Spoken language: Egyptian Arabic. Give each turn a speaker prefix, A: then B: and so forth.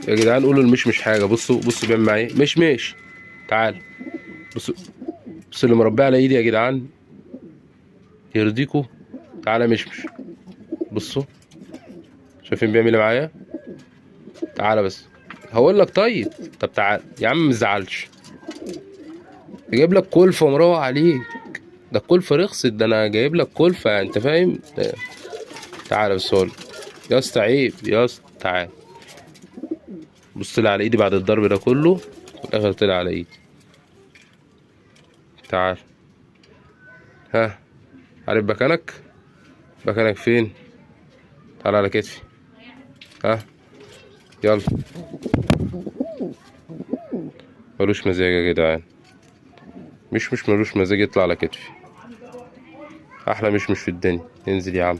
A: يا جدعان قولوا المشمش حاجة. بصوا بصوا بيعمل معايا ايه. مشمش تعال. بصوا بصوا اللي مربيه على ايدي يا جدعان، يرضيكوا؟ تعالى مشمش. بصوا شايفين بيعمل ايه معايا؟ تعالى بس هقول لك. طيب طب تعال يا عم، ما تزعلش، جايب لك كلفه ومروق عليك. ده الكلفة رخصت، ده انا جايب لك كلفه، انت فاهم؟ تعالى بس هقول يا اسطى، عيب يا اسطى، تعال. بص طلع على ايدي بعد الضرب ده كله، في الاخر طلع على ايدي. تعال. ها، عارف مكانك؟ مكانك فين؟ تعال على كتفي. ها يلا. ملوش مزاج يا جدعان، مش ملوش مزاج يطلع على كتفي. احلى مش في الدنيا. انزل يا عم.